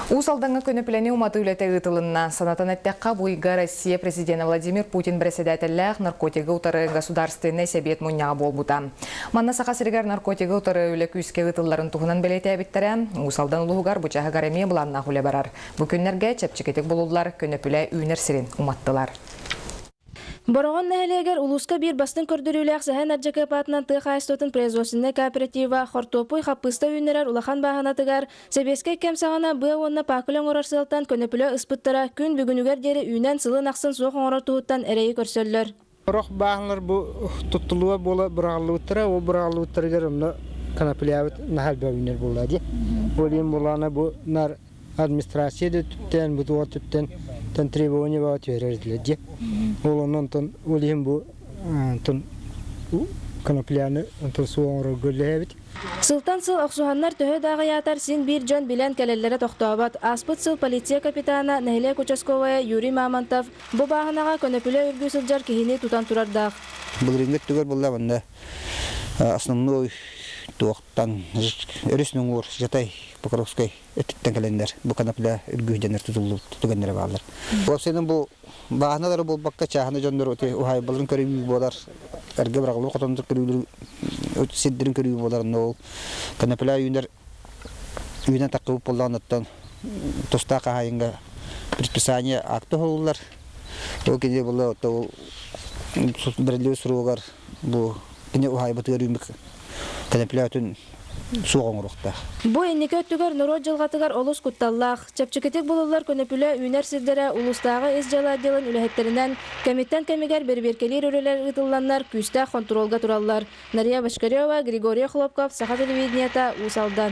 Уус Алдаҥҥа көнөпүлэни уматыы үлэтэ ыытылынна. Санатан эттэххэ, бу ыйга Россия президенэ Владимир Путин бэрэссэдээтэллээх наркотигы утары Государственнай Сэбиэт мунньаҕа буолбута. Манна Саха сиригэр наркотигы утары үлэ күүскэ ыытылларын туһунан бэлиэтээбиттэрэ. Уус Алдан улууһугар бу чаһыгар эмиэ былааннаах үлэ барар. Бу күннэргэ чэпчэкитик булуллар көнөпүлэ үүнэр сирин уматтылар. Бороҕон нэһилиэгэр улууска биир бастыҥ көрдөрүүлээх Сэһэн Ардьакыап аатынан тыа хаһаайыстыбатын производственнай кооператива хортуоппуй хаппыыста үүннэрэр улахан бааһынатыгар сэбиэскэй кэм саҕана быа уонна паакыль оҥорор сыалтан көнөпүлэ ыспыттара күн бүгүнүгэр диэри үүнэн сылын ахсын суох оҥорор туһуттан эрэйи көрсөллөр. Сорох бааһыналар бу туттуллуба буола быраҕыллыбыттара, ол быраҕыллыбыттарыгар онно коноплябыт наһаа элбэх үүнэр буолла дии. Ол иһин буоллаҕына бу нар администрация да түптэн, бу туох түптэн тэн требование баҕа түһэрэр этилэр дии. Ол онон онтон ол иһин бу онтон конопляны онтон суох оҥорорго үлэлэһэбит. Сылтан сыл охсуһаннар төһө да аҕыйаатар син биир дьон билэн кэлэллэрэ тохтообот. Ааспыт сыл полиция капитана, нэһилиэк участковайа Юрий Мамонтов бу бааһынаҕа көнөпүлэ үргүү сылдьар киһини тутан турардаах. Былырыыҥҥы өттүгэр буолла манна основной туохтан өрүс нуҥур Жатай Покровскай өттүттэн кэлэннэр бу конопля үргүүһдэнэр тутуллубут түгэннэрэ бааллар. Уопсайынан бу бааһыналары буолбакка чааһына дьоннор уһаайбаларын көрүү буолар, эргэ быраҕыллыбыт хотоннор көрүүлэр сирдэрин көрүү буолар, но ол конопля үүнэр үүнэн таххыбыт буоллаҕына тустаах хаһаайыҥҥа предписание акта оһолуллар. Ол кини була ол бэриллибит суругар бу кини уһаайбатыгар үүммүт конопля өтүн суох оҥоруохтаах. Бу инники өттүгэр норуот дьылҕатыгар олус кутталлаах, чэпчэкитик булуллар көнөпүлэ үүнэр сирдэрэ улуустааҕы ис дьыала отделын үлэһиттэринэн кэмиттэн кэмигэр бэрэбиэркэлиир үлэлэр ыытылланнар күүстээх хонтуруолга тураллар. Нария Бочкарева, Григорий Охлопков, Саха телевидениета, Уус Алдан.